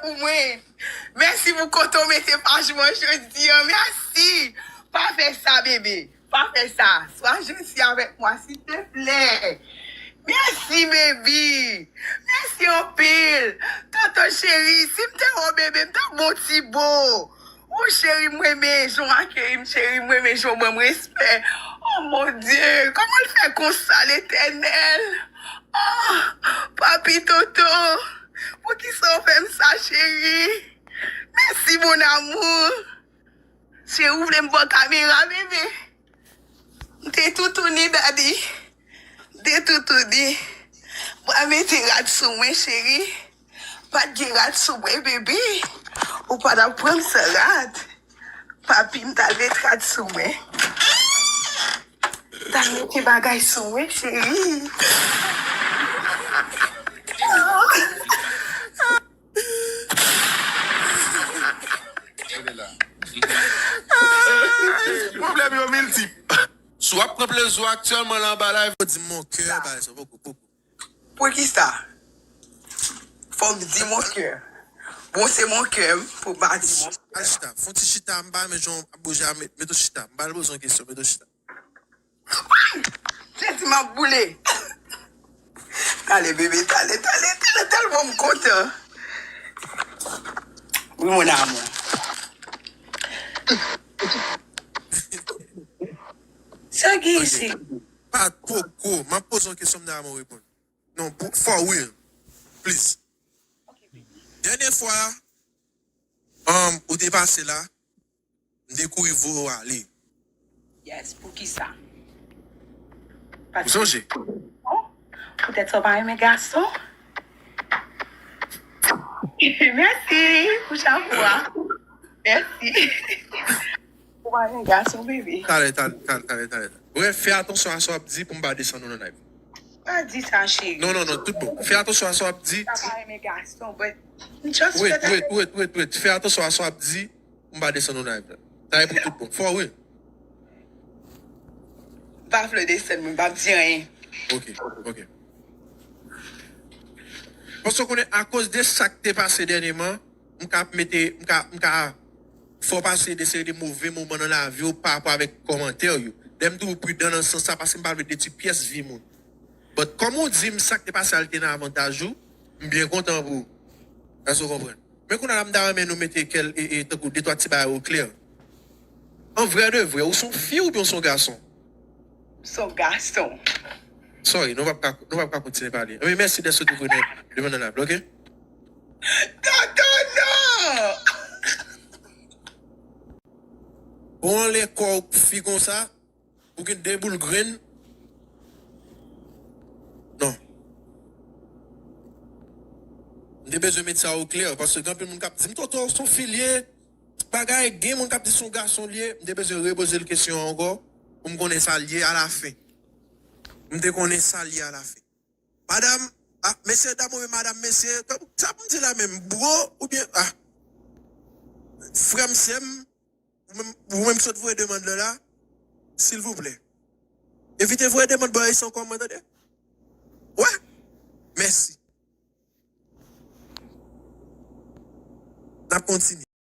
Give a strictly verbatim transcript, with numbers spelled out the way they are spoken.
Pou mwen. Mèsi pou kote w mete paj mwen jodi an. Mèsi. Pa fè sa, bebe. Pa fè sa. Swa janti avèk mwen, silteplè. Mèsi, baby. Mèsi anpil. Tonton cheri, si m te wè w, bebe, m t ap bon ti bo. Ou cheri, m renmen jan w akeyi m, cheri, m renmen jan w ban m respè. Oh, mon Dieu, kòman l fè konsa, Letènèl? Oh, papi Toto, poukisa w fè m sa, cheri? Mèsi, mon amour. Cheri, ou vle m ba w kamera, bebe? M te toutouni, daddy. M te toutouni. Mwen mete rad sou mwen, cheri. Pa t gen rad sou mwen, bebe. Ou pa t ap pran m san rad. Papi, m t al met rad sou mwen. M t al mete bagay sou mwen, cheri. Pwoblèm yo miltip. Si w ap pran plezi w aktyèlman la anba live, di mon kè, bagay sa, poko, poko. Poukisa? Fò m di mon kè. Bon, se mon kè m pou m pa di mon kè. Al chita, fon ti chita, m pa renmen jan w ap bouje a, met, met w chita. M pa bezwen kesyon, met w chita. Jezi, m ap boule. Tale, bebe, tale, tale, tale, tèlman m kontan. Wi, mon amour. Sa gen isi? Pa poko. M ap poze yon kesyon, m ta renmen w reponn. Non, pou, for real. Please. Dènye fwa, um, ou te pase la, m te kouri voye w ale. Yes, poukisa? Ou sonje? Poutèt sa w pa renmen gason? Mèsi pou chapo a. Mèsi. Ou pa renmen gason, bebe. Talè, talè, talè, talè, talè. Bref, fè atansyon a sa w ap di pou m pa desann ou nan live. Pa di sa, cheri. Non, non, non, tout bon. Fè atansyon a sa w ap di. Sa pa renmen gason, but just wait, wait, wait, wait, wait. Fè atansyon a sa w ap di pou m pa desann ou nan live la. Sa e pou tout bon. Fò wi. M pa vle desann, mwen pa di anyen. Ok, ok. Paske w konnen, akoz de sa k te pase dènyeman, m ka ap mete, m ka, m ka fè w pase de seri de move moman nan lavi w pa rapò avèk kòmantè yo. Dayè m toujou pridan nan sans sa, paske m pa vle detwi pyès vi moun. But kòm ou di m sa k te pase a l te nan avantaj ou, m byen kontan pou ou. Èske w konprann? Men kounye a la, m ta renmen nou mete kèl, e, e, tankou de twa ti bagay oklè. An vrè de vrè, ou se yon fi oubyen ou se yon gason? M se yon gason. Sorry, nou p ap ka, nou p ap ka kontinye pale. Anben, mèsi dèske w te vini devan nan live la, ok? Toto, non! Bon, anlè kò w fi konsa, ou gen de boul grenn. Non. M te bezwen met sa oklè, paske gen anpil moun k ap di m, "Toto, w se yon fi l ye." Bagay, gen moun k ap di se yon gason l ye, m te bezwen repoze l kesyon an ankò, pou m konnen sa l ye alafen. M te konnen sa l ye alafen. Madam, ah, mesye, dam oubyen madam, mesye, sa pou m di la menm, bro, oubyen, ah, frè m, sè m, ou menm, ou menm sot voye demann lan la, silvouplè. Evite voye demann bò ayisyen ankò, mwen tande. Wè? Mèsi. N ap kontinye.